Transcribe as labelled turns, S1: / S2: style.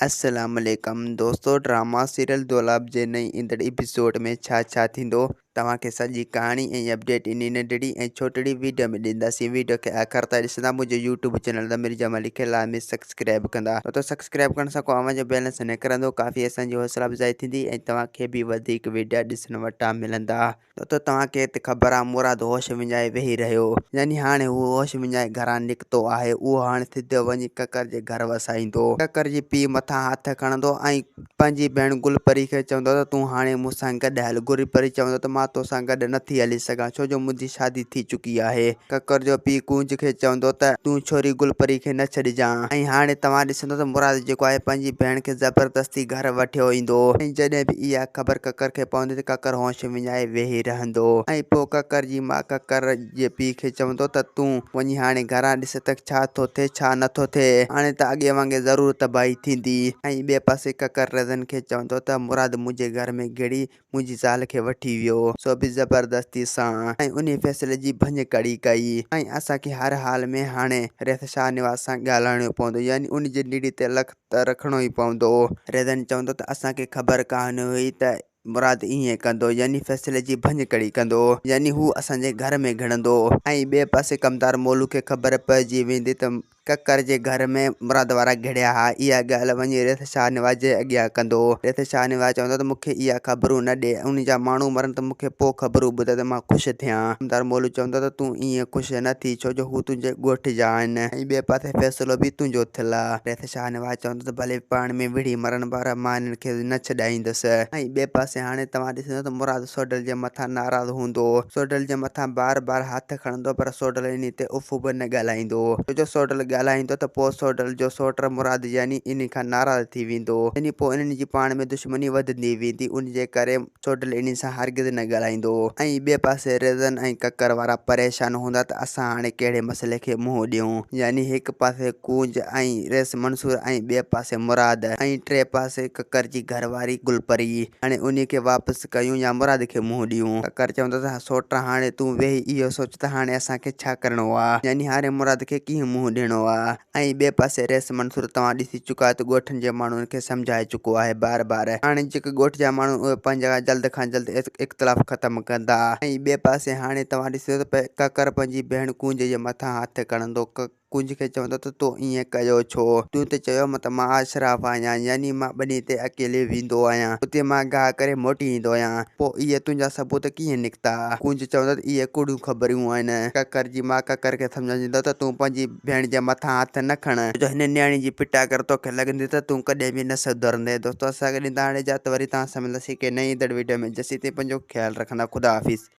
S1: السلام عليڪم دوستو ڊراما سيريل دولاب جي نئين ايندڙ ايپيسوڊ ۾ ڇا ڇا ٿيندو توهان کي سڄي ڪهاڻي ۽ اپڊيٽ انهي ننڍڙي ۽ ڇوٽڙي ويڊيو ۾ ڏينداسين ويڊيو کي آخر تائين ڏسندا منهنجو يوٽيوب چينل ضمير جمالي کي لازمي سبسڪرائب ڪندا ڇو ته سبسڪرائب ڪرڻ سان ڪو اوهان جو بيلنس نه ڪرندو ڪافي اسان جي حوصلا افزائي ٿيندي ۽ توهان کي به وڌيڪ ويڊيا ڏسڻ وٽان ملندا. نه ته توهان کي ته خبر آ مراد هوش وڃائي ويهي رهيو. يعني هاڻي هو هوش وڃائي گهران نڪتو آهي. اهو هاڻي سڌو وڃي ڪڪر جي گهر وسائيندو. ڪڪر جي پيء مٿان هٿ کڻندو ۽ پنهنجي ڀيڻ گل پري کي چوندو ته تون هاڻي مون سان گڏ هل. گل پري چوندو ته مان توسان گڏ نه ٿي هلي سگهان ڇو جو منهنجي شادي ٿي چڪي آهي. ڪڪر جو پيء ڪونج کي چوندو ته تون ڇوري گل پري کي نه ڇڏجان. ۽ هاڻي توهان ڏسندو ته مراد جيڪو آهي پنهنجي ڀيڻ کي زبردستي گهر وٺيو ايندو ۽ جڏهن به اها خبر ڪڪر کي پوندي ته ڪڪر هوش وڃائي ويهي رهندو ۽ پوء ڪڪر جي ماء ڪڪر جي پيء کي چوندو ته تون وڃي هاڻي گهران ڏس ته ڇا ٿو ٿئي ڇا نه ٿو ٿئي هاڻي ته اڳي وانگي ضرور تباهي ٿيندي ۽ ٻئي پاسي ڪڪر رزن کي چوندو ته مراد منهنجي گهر ۾ گهڙي منهنجي زال کي وٺي ويو سو به زبردستي سان ۽ انهي فيصلي جي ڀڃڪڙي ڪئي ۽ اسان کي هر حال ۾ هاڻي ريس شاهنواز سان ڳالهائڻو پوندو يعني ان جي نڙي تي لک ته رکڻو ئي پوندو. ريزن چوندو ته اسان کي خبر ڪانه هئي ته مراد ائين ڪندو يعني فيصلي جي ڀڃڪڙي ڪندو يعني هو اسان جي گهر ۾ گهڙندو ۽ ٻئي پاسي ڪمدار مولو کي خبر پئجي ويندي ته ڪڪر جي گهر ۾ مراد وارا گهڙيا ها اها ڳالهه وڃي ريس شاهنواز جي اڳيان ڪندو. ريس شاهنواز چوندو ته مون کي اها خبرون نه ڏي ان جا ماڻهو مرن ته مون کي پوء خبرون ٻڌاء ته مان خوش ٿيان. ڪمدار مولو چوندو ته تون ائين خوش نه ٿي ڇو جو هو تنهنجي ڳوٺ جا آهن ۽ ٻئي پاسي فيصلو به تنهنجو ٿيل آ. ريس شاهنواز چوندو ته ڀلي پاڻ ۾ وڙهي مرن پر مان هنن کي نه ڇڏائيندس. ۽ ٻئي پاسي هاڻي توهان ڏسندو ته مراد سوڍل جي مٿان ناراض هوندو. سوڍل جي مٿان بار بار هٿ کڻندو پر سوڍل انهي تي اف به نه ڳالهائيندو. ڇو جو سوڍل ڳالهائيندو ته پوء سوڍل جو سوٽ مراد يعني انهي کان ناراض ٿي ويندو. يعني پوء انهن جي پاڻ ۾ دشمني وڌندي ويندي. ان جي ڪري سوڍل انهي سان هرگز نه ڳالهائيندو هو ۽ ٻئي پاسي ريزن ۽ ڪڪر وارا پريشان هوندا ته اسان هاڻي ڪهڙي مسئلي کي منهن ڏيون يعني هڪ پاسي ڪونج ۽ ريس منصور ۽ ٻئي پاسي مراد ۽ ٽئين پاسي ڪڪر جي گهر واري گل پري هاڻي انهي کي واپس ڪيون يا مراد کي منهن ڏيون. ڪڪر چوندو ته سوٽ هاڻي تون ويهي اهو سوچ ته هاڻي اسان کي ڇا ڪرڻو آ يعني هاڻي مراد کي ڪيئن منهن ڏيڻو آ. ۽ ٻئي پاسي رئيس منصور توهان ڏسي چڪا آهيو ته ڳوٺن جي ماڻهن کي سمجهائي چڪو آهي بار بار هاڻي جيڪي ڳوٺ جا ماڻهو اهي پنهنجا جلد کان جلد اختلاف ختم ڪندا ۽ ٻئي پاسي هاڻي توهان ڏسو ته ڪڪر پنهنجي ڀيڻ ڪونج جي مٿان هٿ کڻندو ڪونج کي چوندو ته تو ائين ڪيو ڇو تون ته چيو ته مان اشراف آهيان يعني مان ٻني تي اڪيلي ويندو آهيان اتي مان گاهه ڪري موٽي ايندو آهيان پوء اهي تنهنجا ثبوت ڪيئن نڪتا ڪونج چوندو ته اهي ڪوڙيون خبريون آهن ڪڪر جي ماء ڪڪر کي سمجهائيندو ته تون پنهنجي ڀيڻ جي مٿان هٿ نه کڻ. جو هن نياڻي جي پٽا ڪر توکي لڳندي ته تون ڪڏهن به نه سڌرندين. دوستو اسان کي ڏيندا هاڻي اجازت وري توهان سان ملنداسين ڪنهن نئين ايندڙ وڊيو ۾ جيسين تائين پنهنجو خيال رکندا خدا حافظ.